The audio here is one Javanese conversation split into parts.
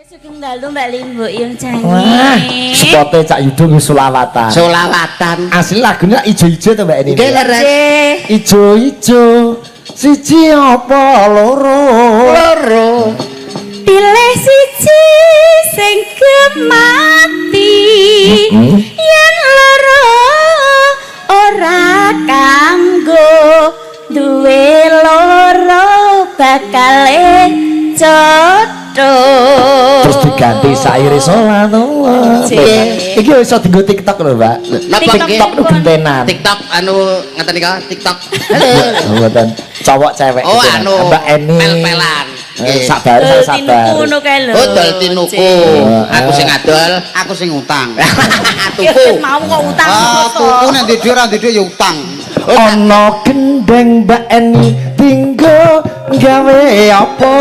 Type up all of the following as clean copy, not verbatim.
Sugeng dalu Mbak Limbu yung Wah, canggih. spote Cak Yudo nggih solawatan. Solawatan. Asli lagunya ijo-ijo to Mbak Eni. Nggih, leres. Nggih. Ijo-ijo siji apa loro? Loro. Pilih siji sing gemati. Yen loro ora kanggo duwe loro bakale cotho. Terus diganti saire sholatullah. Nggih. Iki iso dienggo TikTok lho, Mbak. Napa nggih? TikTok nu gentenan. TikTok anu ngeten nika, TikTok. Halo. Oh, mboten. Cowok cewek Oh, gentenan. anu Mbak Eni. Pel-pelan. Eh, sabar, Dol sabar. tinuku ngono kae lho. Oh, dol tinuku. Aku sing adol, Aku sing utang. Tuku. Mau kok utang Ah, kok. tuku nek ndek ora ndek ya utang. Ana gendeng Mbak Eni dinggo gawe apa?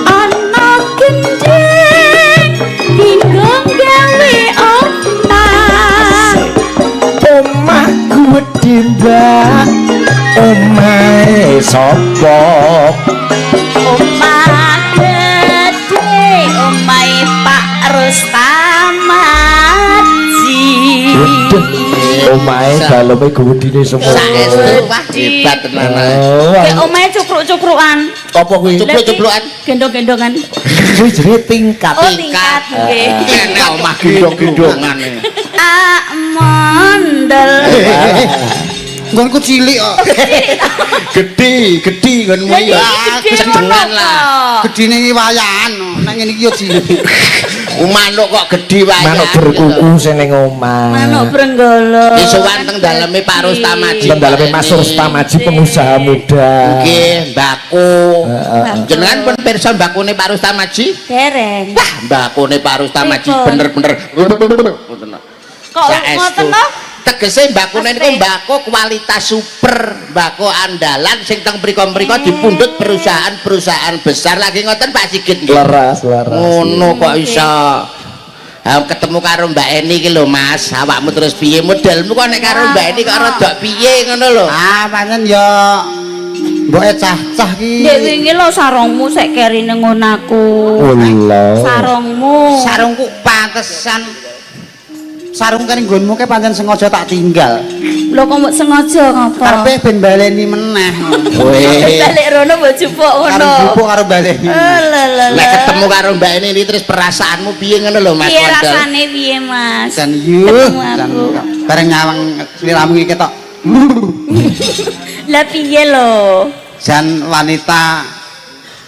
Ana gendeng dinggo gawe omah. Omah gedhe Mbak. Omahe sapa? Omah gedhe omahe Pak Rustamaji. Waduh, omahe daleme gedine semua. Saestu, wah hebat tenan. Oh, Kayak omahe cukruk-cukrukan. apa kuwi? Cupluk-cuplukan. Gendong-gendongan. Kuwi jenenge tingkat. Oh, tingkat nggih. Enek omah gendong-gendongan. Ah, mondel. Nggonku cilik kok. Gedhi, gedhi nggonmu Lah, ya. iki gedhe Sedengan ngono lah. kok. Gedine iki wayahan. Nek ngene iki ya cilik. Manuk kok gedhi wae. Manuk berkuku sing ning omah. Manuk brenggolo. Isowan teng daleme Pak Rustamaji. Teng daleme Mas Rustamaji pengusaha muda. Nggih, mbako. Heeh. Jenengan pun pirsa mbakune Pak Rustamaji? Dereng. Wah, mbakune Pak Rustamaji Pripun? bener-bener. Kok Saestu. ngoten to? Tegese mbakune niku Mesti. mbako kualitas super, mbako andalan sing teng mriku-mriku dipundhut perusahaan-perusahaan besar lagi ngoten Pak Sigit nggih. Leres, leres. Ngono kok iso. Ha ketemu karo Mbak Eni iki lho Mas, awakmu terus piye modelmu kok nek karo Mbak Eni kok rada piye ngono lho. Ah, pancen ya mboke cah-cah ki. Ndek wingi lho sarungmu sek keri ning ngonaku. Allah. Sarungmu. Sarungku pantesan. Sarung kan nggonmu ke pancen sengaja tak tinggal. Lho kok mbok sengaja ngopo? Karepe ben baleni meneh. Weh. Balik rono mbok jupuk Karo ngono. jupuk karo baleni. Alah lah. Nek ketemu karo Mbak Eni ini terus perasaanmu piye ngono lho Mas Piye Mondol? rasane piye Mas? Jan yuh, Ketemu jan aku. bareng nyawang sliramu iki ketok. Lah piye lho? Jan wanita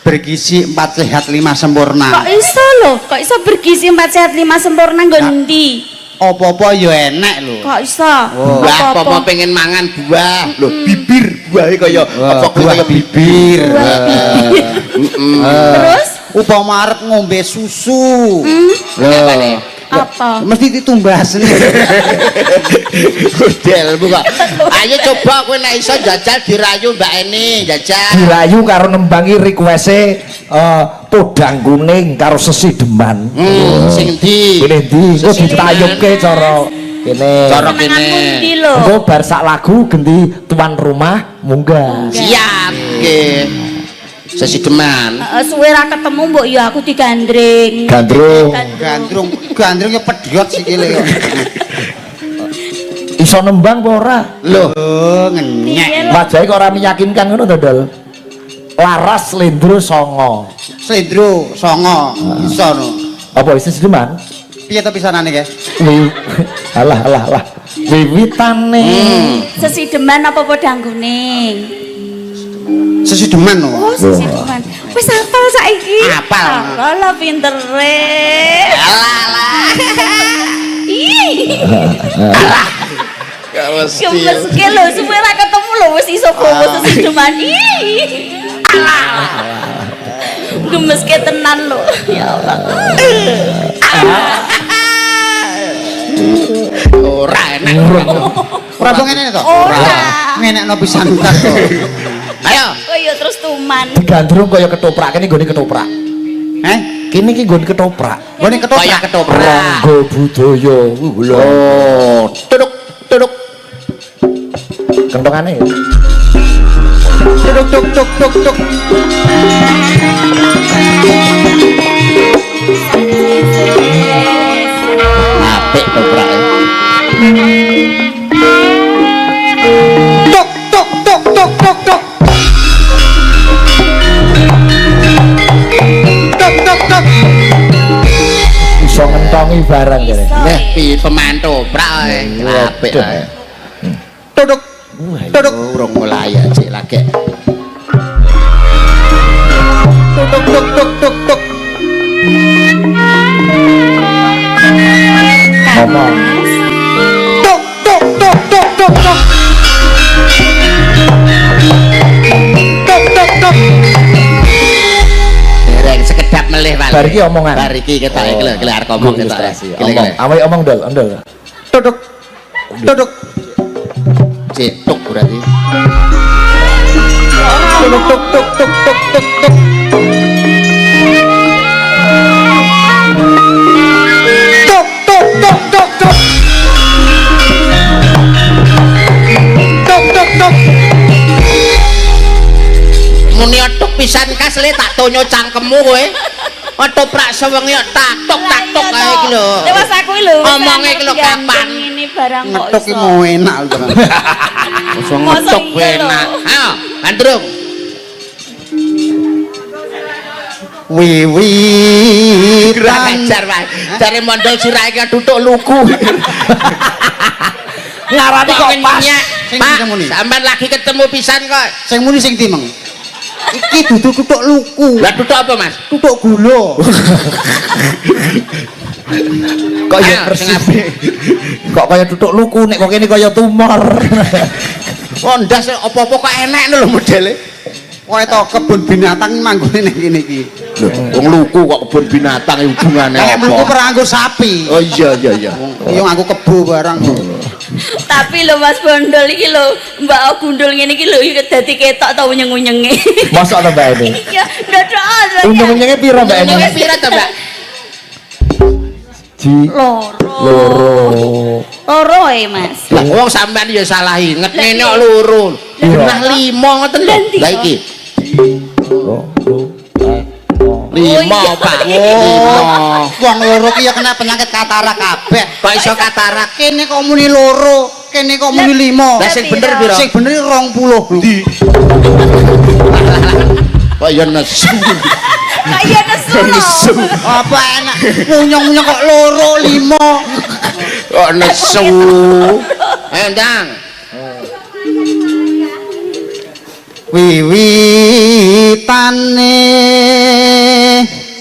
bergizi 4 sehat 5 sempurna. Kok iso lho? Kok iso bergizi 4 sehat 5 sempurna nggon ndi? Apa-apa ya enek lho. Kok iso? Oh. Buah apa pengen mangan buah lho bibir buahe kaya apa kuwi Buah kaya bibir. Buah bibir. Terus Upama arep ngombe susu. Lho. Apa? Mesti ditumbasne. Modelmu kok. Ayo coba kowe nek iso jajal dirayu Mbak Eni, jajal. Dirayu karo nembangi requeste podang kuning karo sesideman. Sing endi? Kene ndi? Engko Sesideman. ditayubke cara kene. Cara Senenganmu kene. ndi lho? Engko bar sak lagu ganti tuan rumah munggah. Siap nggih. Sesideman. Heeh, suwe ra ketemu mbok ya aku digandring. Gandrung. Gandrung, gandrung ya pedhot sikile kok. Iso nembang apa ora? Lho, Oh, ngenyek. Piye lho? Wajahe kok ora meyakinkan ngono to, Dol. Laras Slendro Songo. Slendro songo iso no. Apa isi sesideman? Piye to pisanane ke? Alah alah alah. Wiwitane. Sesideman apa podang kuning? Sesideman no. Oh, sesideman. Wis hafal saiki. Hafal. Hafal lah pintere. alah alah. Ih. Gak mesti. Gemeske lho, suwe ra ketemu lho wis iso bawa sesideman. Ih. Alah. Gemeske tenan lho. Ya Allah. Ora enak. Ora mbok ngene to? Ora. Ngenekno pisan to. Ayo. Kok ya terus tuman. Digandrung kaya ketoprak kene nggone ketoprak. Heh? Kene iki nggone ketoprak. Nggone ketoprak. Kaya ketoprak. Ronggo budaya. Lho. Oh, tuduk tuduk. Kentongane ya. Tuk tuk tuk tuk tuk. barang kene. Nah, pi pemain toprak ae. Apik ae. Duduk. Duduk. Urung mulai ya, cek lagi. Tuk tuk tuk tuk tuk. Ngomong. Tuk tuk tuk tuk tuk tuk. Tuk tuk tuk. Dereng sekedap melih Pak. Bar iki omongan. Bar iki ketoke iki lho, iki arep ngomong ketoke. Omong. Awe omong ndol, ndol. Duduk. Duduk. Cek tuk berarti. Tuk tuk tuk tuk tuk tuk tuk. Tuk tuk tuk tuk tuk. Tuk tuk tuk. Muni tuk pisan kas le tak tonyo cangkemmu kowe. Ketoprak sewengi tak tok tak tok kae iki lho. Wes aku lho. Omonge iki lho kapan. Ngene barang kok ngetuk iki mau enak lho. Iso ngetuk enak. Ayo, Gandrung. Wiwi kurang ajar wae. Jare mondol sirahe ki tutuk luku. Ngarani kok pas. Pak, sampean lagi ketemu pisan kok. Sing muni sing timeng. Iki dudu tutuk luku. Lah tutuk apa, Mas? Tutuk gula. Kok ya persis. Kok kaya tutuk luku nek kok kene kaya tumor. Oh, ndas apa-apa kok enek lho modele. Kowe to kebun binatang manggone ning kene iki. Lho, wong luku kok kebun binatang hubungane apa? Nek luku ora nganggo sapi. Oh iya iya iya. Iya nganggo kebo barang. Tapi lho Mas Bondol iki lho, Mbak Gundul ngene iki lho dadi ketok ta unyeng-unyenge. Mosok to Mbak ini? Iya, ndodok. Unyeng-unyenge piro Mbak ini? Unyenge piro to, Mbak? Ji. Loro. Loro. Loro e, Mas. Lah wong sampean ya salah inget ngene kok loro. Lah 5 ngoten lho. Lah iki. Lima, Pak. Lima. Wong loro ki ya kena penyakit katarak kabeh. Kok iso katarak? Kene kok muni loro, kene kok muni lima. Lah sing bener piro? Sing bener 20. Ndi? Kok ya nesu. Kok ya nesu. Apa enak ngunyong-ngunyong kok loro lima. Kok nesu. Ayo ndang. Wiwitane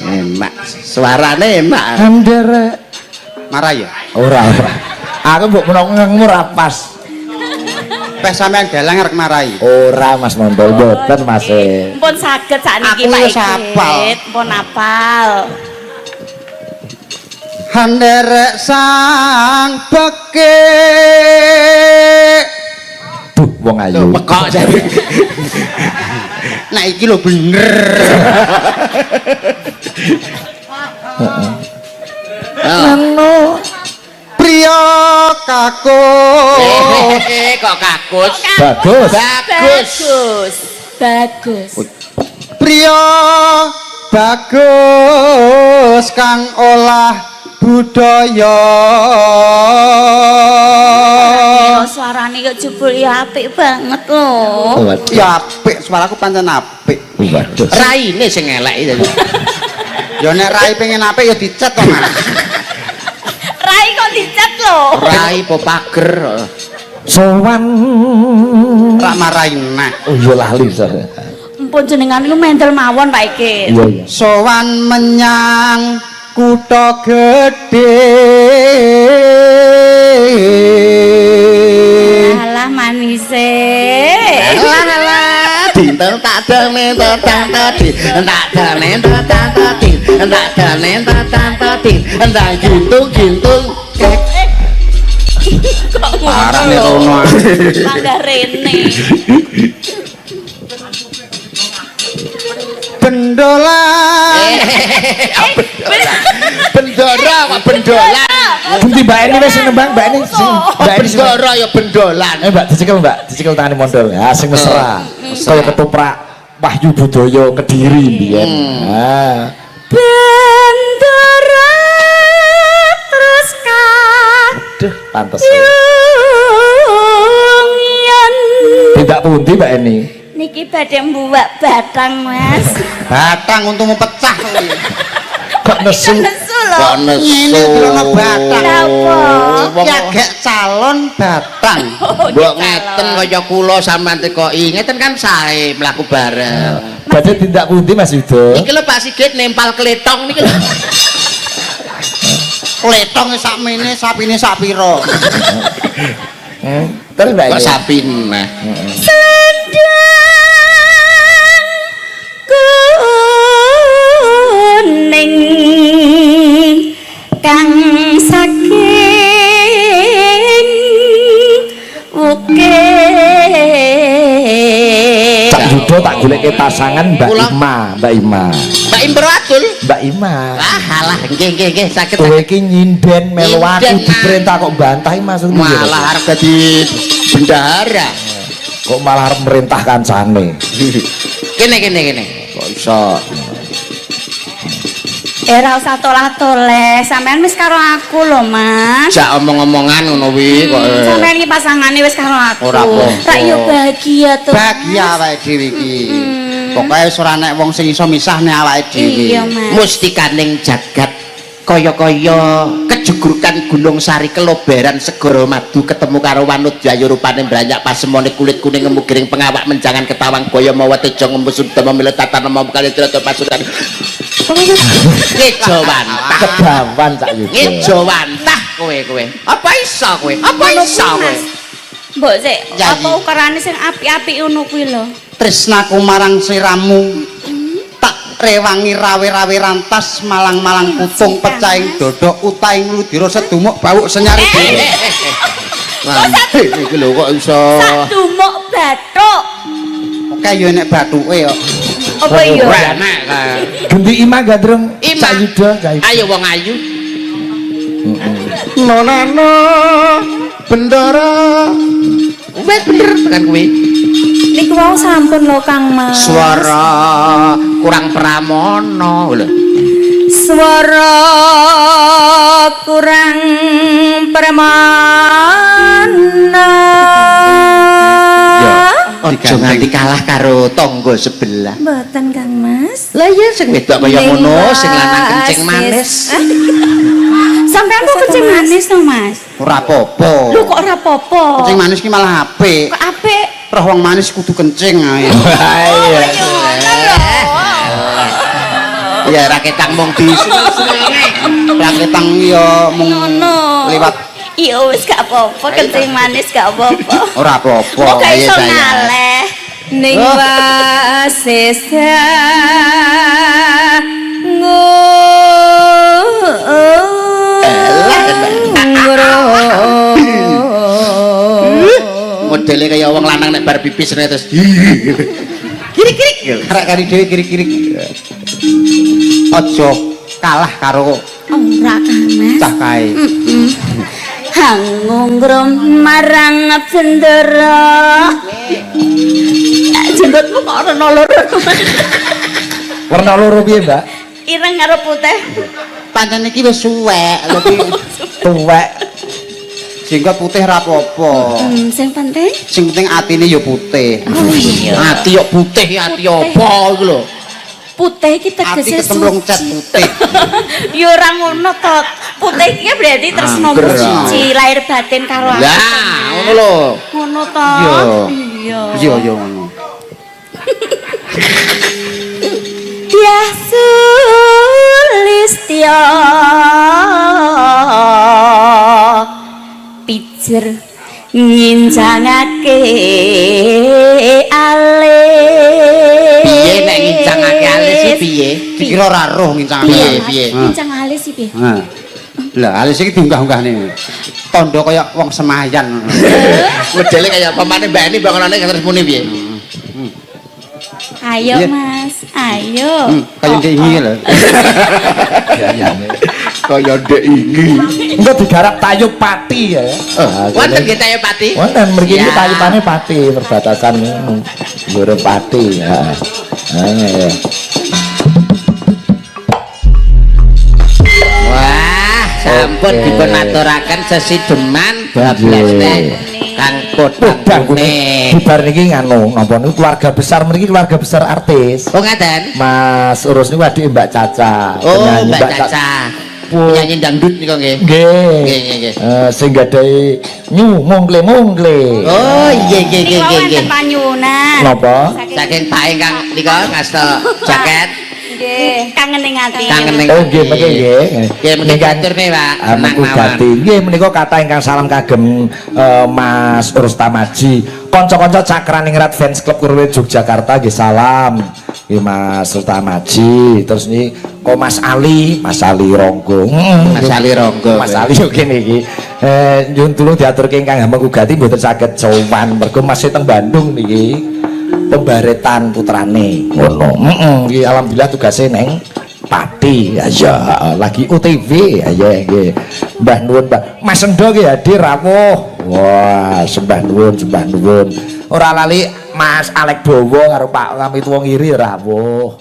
enak suarane enak Andere marah ya ora ora aku mbok menawa ngemu ora pas peh sampean dalang arek marahi ora Mas Mondol mboten Mas pun saged sakniki Pak Ikit pun apal Andere sang peke. Duh wong ayu pekok jare. Nah iki lho bener. Heeh. Nano priya kakus. Kok kakus? Bagus. Bagus. Bagus. Priya bagus kang olah budaya. Suarane kok jebul ya apik banget lho. Ya apik, suaraku pancen apik. Waduh. Raine sing elek iki. Ya nek rai pengen apik ya dicet to, Mas. Rai kok dicet lho. Rai po pager. Sowan rak marahi neh. Oh iya lali saya. Empun jenengan niku mendel mawon Pak Ikit. Iya iya. Sowan menyang kutha gedhe. Alah manise. Alah alah dinten tak dene tak tadi tak dene tak tadi tak dene tak tadi tak gintung gintung kek. Kok parah nek rono. Panggah rene. Bendolan. Bendora kok bendolan. Endi Mbak Eni wis nembang Mbak Eni sing Mbak Eni bendora ya bendolan. Mbak dicekel Mbak, dicekel tangane mondol. Ya sing mesra. Kaya ketoprak Wahyu Budaya Kediri mbiyen. Ha. Bendora terus ka. Aduh, pantes. Tindak pundi Mbak Eni? Niki badhe mbuwak batang, Mas. Batang untukmu pecah kuwi. Kok nesu? Nesu lho. lho. Kok nesu. Ngene dirono batang. Lha apa? Wong Ya gek calon batang. mbok ngeten kaya kula sampean tekoki. Ngeten kan sae mlaku bareng. Badhe tindak pundi Mas Yuda? Iki lho Pak Sigit nempal kletong niki lho. Letong sakmene sapine sak pira. Terus Mbak Kok Eni? sapi nah. Selendang kuning kang saking wukir. Cak Yuda tak goleke pasangan Mbak Ima, Mbak Ima. Mbak Imbro Adul. Mbak Ima. Wah, alah nggih nggih nggih saged. Kowe iki nyinden melu aku Nyinden, Mas. diperintah kok bantah iki maksudmu piye? Malah arep dadi bendahara. Kok malah arep merintah kancane. Kene kene kene. Kok iso? Ora usah tolah-toleh, sampean wis karo aku lho, Mas. Jak omong-omongan ngono kuwi kok. Sampean iki pasangane wis karo aku. Ora apa-apa. Rak yo bahagia to. Bahagia awake dhewe iki. Pokoke wis ora nek wong sing iso misahne awake dhewe. Iya, Mas. Mustikaning jagat kaya-kaya kejegurkan Gunung Sari keloberan segara madu ketemu karo Wanudya rupane mbranyak pasemone kulit kuning ngemu giring pengawak menjangan ketawang gaya mawa teja ngemu sudama mila tatan mau kali trata pasukan ngejawantah Kedawan Cak Yuda. ngejawantah kowe kowe apa iso kowe apa Ngono iso kuwi, kowe Mas. Mbok sik Yayi. apa ukurane sing apik-apik ngono kuwi lho. Tresnaku marang siramu tak rewangi rawe-rawe rantas malang-malang putung pecahing dada utahing ludira sedumuk bawuk senyari dhewe. Iki lho kok iso Sak dumuk bathuk. Oke yo nek bathuke kok. Apa iya? ora enak kae. Gendi Ima gandrung Ima. Cak Yuda, Cak Yuda. Ayo wong ayu. Nonano bendara Wes bener tekan kuwi. Niku wau sampun lho Kang Mas. Suara kurang pramono lho. Swara kurang permana. Aja nganti kalah karo tangga sebelah. Mboten Kang Mas. Lah iya sing wedok kaya ngono, sing lanang kencing manis. Sampeyan kok kencing manis to, Mas? Ora apa-apa. Lho kok ora apa-apa? Kencing manis ki malah apik. Kok apik? Roh wong manis kudu kencing ae. Iya. Ngono lho. Ya raketang mung diseneng-senenge. Raketang ya mung Ngono. liwat Iya wis gak apa-apa, kencing manis gak apa-apa. ora apa-apa. Kok gak Ayo, iso sayang. ngaleh. Ning Oh. wasesa Modele kaya wong lanang nek bar pipis nek terus kiri-kiri. Karek kari dhewe kiri-kiri. Aja kalah karo Ora Kang Mas. cah kae. Hangungrum marang bendera. Jenggotmu kok rena loro. Warna loro piye, Mbak? Ireng karo putih. Pancen iki wis suwek lho iki Tuwek. jenggot putih ra apa-apa. Sing penting. Sing penting atine ya putih. Oh iya. Ati yo putih, ati apa iku lho. Putih iki Ati tegese kecemplung cat suci. putih. Ya ora ngono to. Putih iki berarti tresno Angger. suci, lahir batin karo aku. Lah, ngono lho. Ngono to. Iya. Iya. Iya iya ngono. Dyah Sulistya pijer ngincangake alis. Piye nek ngincangake alis iki piye? Dikira ora roh ngincang Piye, alis. piye? Ngincang alis iki piye? Heeh. Lah alis iki diunggah-unggahne. Tondo kaya wong semayan. Modele kaya pamane Mbak Eni bangunane terus muni piye? Ayo Iya. Mas, ayo. Kaya ndek ingi lho. Kaya ndek ingi. Engko digarap tayub pati ya. Wonten nggih tayo pati? Wonten mriki iki Ya. tayubane pati perbatasan Blora Pati. Heeh. Ah, iya. Wah, sampun Oke. dipun aturaken sesideman bablas teh Kang Podang Podang kuning. kuning. Bubar niki nganu napa niku keluarga besar mriki keluarga besar artis. Oh ngaten? Mas Urus niku adike Mbak Caca. Oh, Penyanyi Mbak Caca. sepuh. Penyanyi dangdut nika nggih. Nggih. Nggih, nggih, nggih. Eh, sing gadhahi nyu mongkle-mongkle. Oh, iya iya iya Niku nggih nggih. wonten panyuwunan. Napa? Saking Pak ingkang nika ngasta jaket. Nggih, kangen ning ati. Kangen ning Oh nggih, mengke nggih. Nggih, mengke diaturne, Pak. Ah, Tenang mengku mawon. gati. Nggih, menika kathah ingkang salam kagem Mas Rustamaji. Kanca-kanca Cakraningrat Fans Club Kurwe Yogyakarta nggih salam. Nggih Mas Rustamaji. Terus nih kok Mas Ali, Mas Ali Ronggo. Mas Ali Ronggo. Mas Ali yo kene iki. Nyuwun tulung diaturke ingkang hamengku gati mboten saged sowan mergo masih teng Bandung niki. Pembaretan putrane. Ngono. Heeh, iki alhamdulillah tugase neng Pati. Ya ya, lagi OTW. Ya ya nggih. Mbah nuwun, Mbah. Mas Endo ki hadir rawuh. Wah, sembah nuwun, sembah nuwun. Ora lali Mas Alek Bowo karo Pak Kami Tuwa Ngiri rawuh.